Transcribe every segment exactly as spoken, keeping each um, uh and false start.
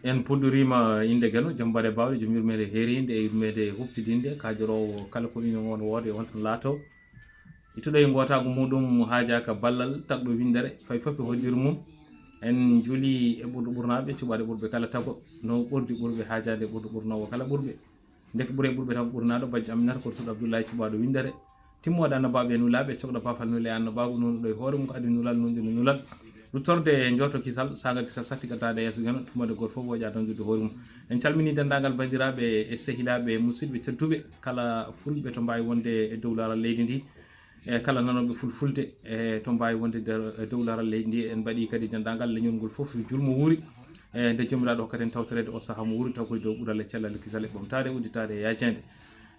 En puɗɗoriima innde Geno, jom mbaɗe baawɗe, jom yurmeende heeriinde e yurmeende huɓtidinde, kaajoroowo kala ko ina won wooda e on tan laato. Ittuɗo e ngootaagu muɗum haajaaka ballal, tagɗo winndere, fay fof e hoddiru mum. En njuli e ɓurɗo ɓurnaaɓe, cuɓaaɗo ɓurɓe kala tago, no ɓurdi ɓurɓe haajaade ɓurɗo ɓurnoowo kala ɓurɓe. Ndeke ɓure ɓurɓe tan ɓurnaaɗo, bajjo aminata kortuɗo Abdullahi cuɓaaɗo winndere. Timmooɗo annabaaɓe e nulaaɓe, cokɗo baafal nule e annabaagu, nunuɗo e hoore mum ko adii nulal, nunɗo e nulal. Ruttorde e njooto kisal, saanga kisal sattigal taade yeeso Geno, tummode gooto fof wooƴa tan judde hoore mum. En calminii denndaangal banndiraaɓe e sehilaaɓe e musidɓe tedduɓe, kala fulɓe to mbaawi wonde e dow laral leydi ndi, e kala nanooɓe fulfulde e to mbaawi wonde nder, e dow laral leydi ndi. En mbaɗii kadi denndaangal leñol ngol fof, julmo wuuri, e nde Joomiraaɗo hokkata en tawtoreede o sahaa mo wuuri, taw koye dow ɓural e cellal e kisal e ɓamtaare, udditaare e yaajeende.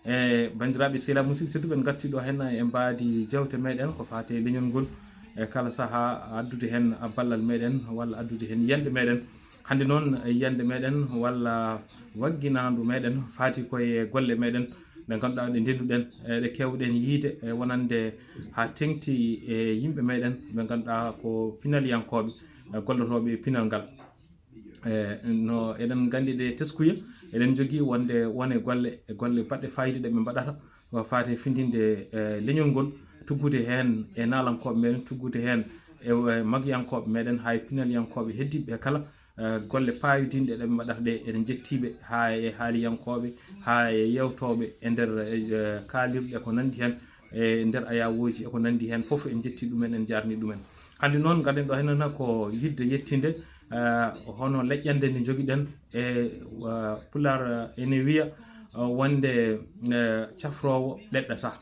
E banndiraaɓe sehilaaɓe musidɓe tedduɓe, en ngartii ɗo heen e mbaadi jeewte meeɗen ko faati e leñol ngol, e kala sahaa addude heen ballal meeɗen walla addude heen yiyannde meeɗen. Hannde noon, e yiyannde meeɗen walla wagginaandu meeɗen faati koye golle meeɗen ɗe ngannduɗaa ɗe ndennduɗen, e ɗe keewɗen yiyde, e wonande haa teeŋti e yimɓe meeɗen ɓe ngannduɗaa ko pinalyankooɓe, e gollotooɓe e pinal ngal. E no eɗen nganndi ɗe teskuya, eɗen njogii wonde won e golle, e golle baɗɗe faayiida ɗe ɓe mbaɗata, ko faati e findinde, e, leñol ngol, tuggude heen e naalankooɓe meɗen, tuggude heen e, e, magiyankooɓe meɗen, haa e pinalyankooɓe heddiiɓe ɓe kala, e, golle paayodinɗe ɗe ɓe mbaɗata ɗe, eɗen njettii ɓe haa e haaliyankooɓe, haa e yewtooɓe e nder, e, e, kaalirɗe ko nanndi heen, e nder ayawooji e ko nanndi heen fof, en njettii ɗumen, en njaarnii ɗumen. Hannde noon, ngarɗen ɗo heen ko yiɗde yettinde, eh, hono leƴƴannde nde njogiɗen e, eh, Pulaar, eh, ene wiya, eh, wonde, eh, cafroowo ɗeɗɗata.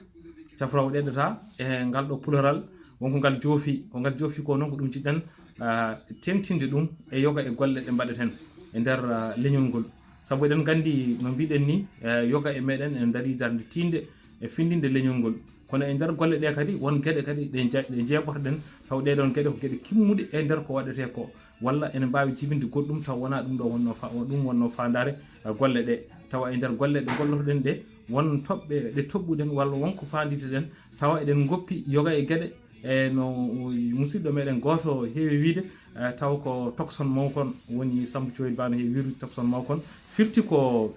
Cafroowo ɗeɗɗata e ngal ɗo pularal, won ko ngal joofi, ko ngal joofi ko noon ko ɗum jiɗɗen, eh, teeŋtinde ɗum e yoga e golle ɗe mbaɗeten e nder, eh, leñol ngol. Sabu eɗen nganndi, no mbiɗen ni, eh, yoga e meɗen en ndarii darnde tiinde e findinde leñol ngol. Kono e nder golle ɗe kadi, won geɗe kadi ɗe nja-, ɗe njeeɓotoɗen, taw ɗee ɗoon geɗe ko geɗe kimmuɗe e nder ko waɗetee ko, walla ene mbaawi jibinde goɗɗum, taw wonaa ɗum ɗo wonnoo fa-, ɗum wonnoo faandaare, eh, golle ɗe. Tawa e nder golle ɗe ngollotoɗen ɗe, won toɓɓe ɗe toɓɓuɗen walla won ko faanditeɗen, tawa eɗen ngoppi yoga e geɗe, e no musidɗo meɗen gooto heewi wiide, eh, taw ko tokson mawkon woni Sambu Cowi Ba no heewi wiirude tokson mawkon. Firti ko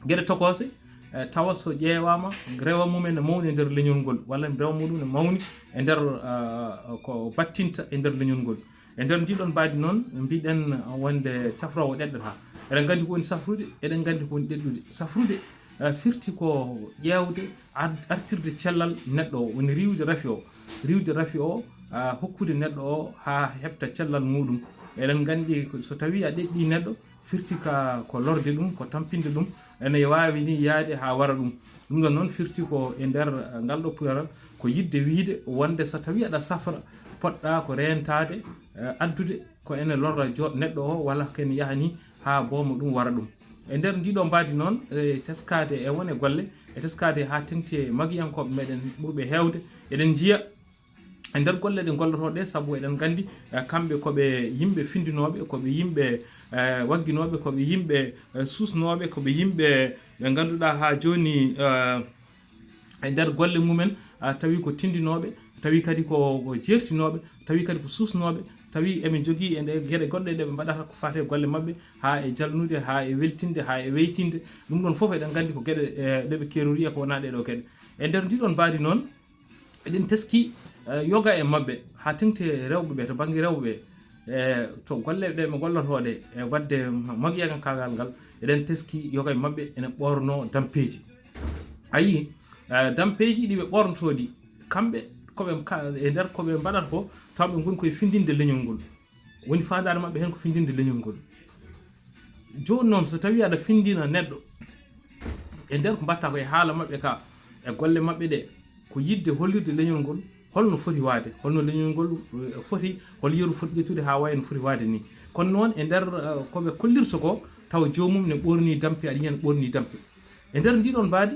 geɗe tokoose, eh, tawa so ƴeewaama, rewa mum ene mawni e nder leñol ngol, walla rewa muɗum ne mawni e nder, eh, ko battinta e nder leñol ngol. E nder ndiɗon mbaadi noon, mbiɗen wonde cafroowo ɗeɗɗata. Eɗen nganndi ko woni safrude, eɗen nganndi ko woni ɗeɗɗude. Safrude, eh, firti ko ƴeewde, ar-, artirde cellal neɗɗo o, woni riiwde rafi o. Riiwde rafi o, ah, hokkude neɗɗo o haa heɓta cellal muɗum. Eɗen nganndi ko so tawii a ɗeɗɗii neɗɗo, firti ka ko lorde ɗum, ko tampinde ɗum, ene waawi ni yaade haa wara ɗum. Ɗum ɗon noon firti ko e nder, ah, ngal ɗo pularal, ko yiɗde wiyde wonde so tawii aɗa safra, poɗɗa ko reentaade, eh, addude ko ene lorra jo-, neɗɗo o, walla ko ene yaha ni haa booma ɗum wara ɗum. E nder ndiɗo mbaadi noon, e teskaade e wone golle, e teskaade haa teŋti e magiyankooɓe meɗen ɓurɓe heewde, eɗen njiya e nder golle ɗe ngollotoo ɗe, sabu eɗen nganndi, eh, kamɓe ko ɓe yimɓe findinooɓe, ko ɓe yimɓe, eh, wagginooɓe, ko ɓe yimɓe, eh, suusnooɓe, ko ɓe yimɓe ɓe ngannduɗaa haa jooni, eh, e nder golle mumen, ah, tawi ko tindinooɓe, tawi kadi ko, ko jeertinooɓe, tawi kadi ko suusnooɓe, tawi eɓe njogii e nde geɗe goɗɗe ɗe ɓe mbaɗata ko faati e golle maɓɓe, haa e jalnude, haa e weltinde, haa e weytinde. Ɗum ɗon fof eɗen nganndi ko geɗe, eh, ɗe ɓe keerori e ko wonaa ɗee ɗoo geɗe. E nder ndii ɗoon mbaadi noon, eɗen teskii, eh, yoga e maɓɓe, haa teŋti e rewɓe ɓe, to bannge rewɓe ɓe, eh, to golle ɗe ɓe ngollotoo ɗe, e waɗde ma-, magiyankaagal ngal, eɗen teskii yoga e maɓɓe ene ɓoornoo dampeeji. A yii, eh, dampeeji ɗi ɓe ɓoornotoo ɗi, kamɓe ko ɓe ka-, e nder ko ɓe mbaɗata ko, taw ɓe ngoni koye findinde leñol ngol. Woni faandaare maɓɓe heen ko findinde leñol ngol. Jooni noon, so tawii aɗa findina neɗɗo, e nder ko mbaɗta ko e haala maɓɓe ka, e golle maɓɓe ɗe, ko yiɗde hollirde leñol ngol, holno foti waade, holno leñol ngol, eh, foti, hol yeru foti ƴettude haa wayi no foti waade ni. Kono noon, e nder, eh, ko ɓe kollirta ko, tawa joomum ne ɓoornii dampe, aɗa yiya ne ɓoornii dampe. E nder ndii ɗoon mbaadi,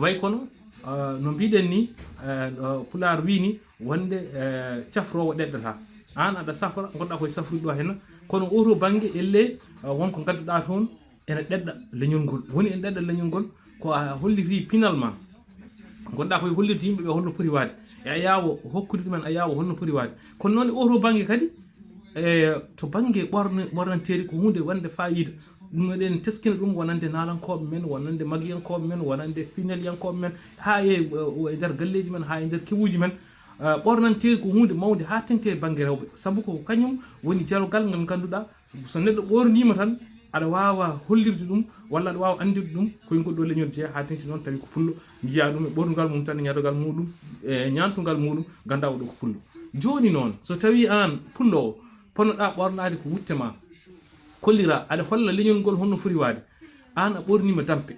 way kono, eh, no mbiɗen ni, eh, no Pulaar wii ni, wonde, eh, cafroowo ɗeɗɗata. Aan aɗa safra, ngonɗaa koye safrude ɗo heen, kono oo to bannge, ellee, eh, won ko ngadduɗaa toon, ene ɗeɗɗa leñol ngol. Woni ene ɗeɗɗa leñol ngol, ko a hollitii finalement. Ngonɗaa koye hollirde yimɓe ɓe holno poti waade. E ayaawo, hokkude ɗumen ayaawo holno poti waade. Kono noon e oo to bannge kadi, E to bannge ɓorne, ɓornanteeri ko huunde wonde faayiida. Ɗum eɗen teskina ɗum wonande naalankooɓe men, wonande magiyankooɓe men, wonande pinalyankooɓe men, haa e, e nder galleeji men, haa e nder kewuuji men. Eh, ɓornanteeri ko huunde mawnde haa teŋti e bannge rewɓe. Sabu ko kañum woni jalogal ngal ngannduɗaa, so neɗɗo ɓorniima tan, aɗa waawa hollirde ɗum, walla aɗa waawa anndirde ɗum, ko e ngol ɗoo leñol jeyaa, haa teŋti noon tawi ko pullo, njiyaa ɗum e ɓornugal mum tan, e ñaadogal muɗum, e ñaantungal muɗum, nganndaa oɗo ko pullo. Jooni noon, so tawii aan pullo o, ponnoɗaa ɓornaade ko wutte ma, kolliraa, aɗa holla leñol ngol honno foti waade, aan a ɓorniima dampe.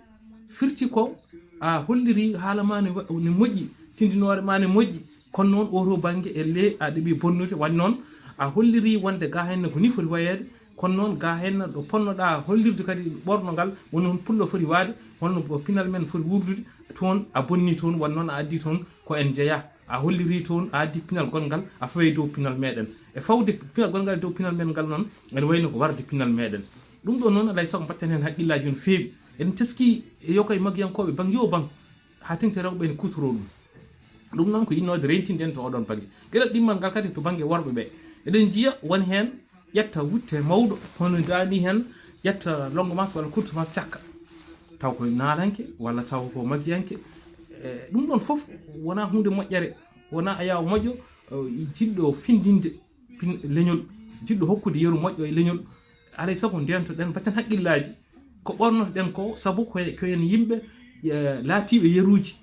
Firti ko a hollirii haala ma ne wa-, ne moƴƴi, tindinoore ma ne moƴƴi, kono noon oo ɗoo bannge e le a ɗeɓi bonnude, waɗi noon a hollirii wonde gaa henne ko nii foti wayeede, kono noon gaa henne ɗo ponnoɗaa hollirde kadi ɓornogal, woni noon pullo foti waade, holno pinal men foti wuurdude, toon a bonnii toon, waɗi noon a addii toon ko en njeyaa. A hollirii toon, a addi pinal gonngal, a fawii dow pinal meɗen. E fawde pinal gonngal e dow pinal men ngal noon, ene wayno ko warde pinal meɗen. Ɗum ɗo noon, alaa e sago mbatten heen hakkillaaji no feewi. Eɗen teskii e yoga e magiyankooɓe baŋ yo baŋ, haa teŋti rewɓe ene kuutoroo ɗum. Ɗum noon ko yinnoode reentinde en to oɗon baŋnge. Geɗal ɗimmal ngal kadi to baŋnge worɓe ɓe. Eɗen njiya won heen ƴetta wutte mawɗo, hono daani heen ƴetta longo mas walla courte mas cakka. Taw ko naalanke walla taw ko magiyanke. E, ɗum ɗoon fof wonaa huunde moƴƴere, wonaa ayaawo moƴƴo, e, jiɗɗo findinde pin-, leñol, jiɗɗo hokkude yeru moƴƴo e leñol. Alaa e sago ndeentoɗen, mbatten hakkillaaji ko ɓornotoɗen ko, sabu ko, ko en yimɓe, e, laatiiɓe yeruuji.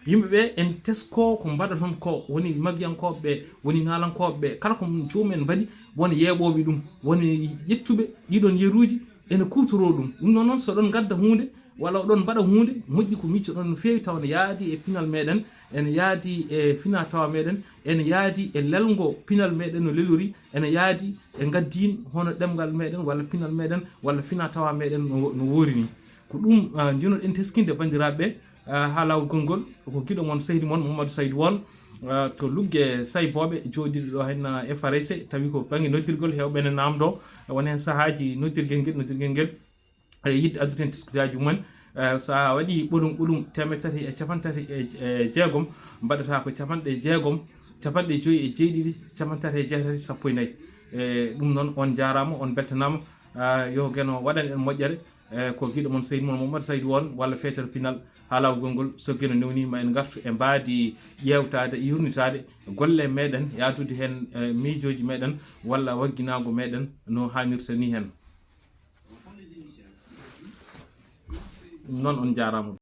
Yimɓe ɓe en tesko ko mbaɗaton ko, woni magiyankooɓe ɓe, woni naalankooɓe ɓe, kala ko joomum en mbaɗi, won yeeɓooɓe ɗum, woni ƴettuɓe ɗiɗon yeruuji, ene kuutoroo ɗum. Ɗum noon, noon, so oɗon ngadda huunde, walla oɗon mbaɗa huunde, moƴƴi ko miccoɗon no feewi, tawa ne yaadi e pinal meɗen, ene yaadi e finaa-tawaa meɗen, ene yaadi e lelngo pinal meɗen no lelori, ene yaadi e ngaddiin hono ɗemngal meɗen, walla pinal meɗen, walla finaa-tawaa meɗen no, no woori ni. Ko ɗum, ah, njiɗnoɗen teskinde banndiraaɓe ɓe, ah, haa laawol konngol, ko giɗo mon, sehil mon, Mamadou Saydou Won, ah, to Lugge Saybooɓe, jooɗiiɗo ɗo heen, ah, e Farayse, tawi ko bannge noddirgol heewɓe ne naamndoo, won heen sahaaji noddirgel ngel, noddirgel ngel, e yiɗde addude heen teskutaaji mumen. Eh, so a waɗii ɓolum ɓolum teemedde tati e cappanɗe tati e, e jeegom, mbaɗataa ko capanɗe jeegom, capanɗe joyi e jeeɗiɗi, cappanɗe tati e jeetati, sappo e nayi. Eh, ɗum noon, on njaaraama, on mbeltanaama. Ah, yo Geno waɗan en moƴƴere. Eh, ko giɗo mon, sehil mon Mamadou Saydou Won, walla feetere pinal, haa laawol konngol, so Geno newnii ma en ngartu e mbaadi ƴeewtaade, yurnitaade golle meɗen, yahdude heen, eh, miijooji meɗen, walla wagginaago meɗen no haanirta ni heen. Ɗum noon, on njaaraama.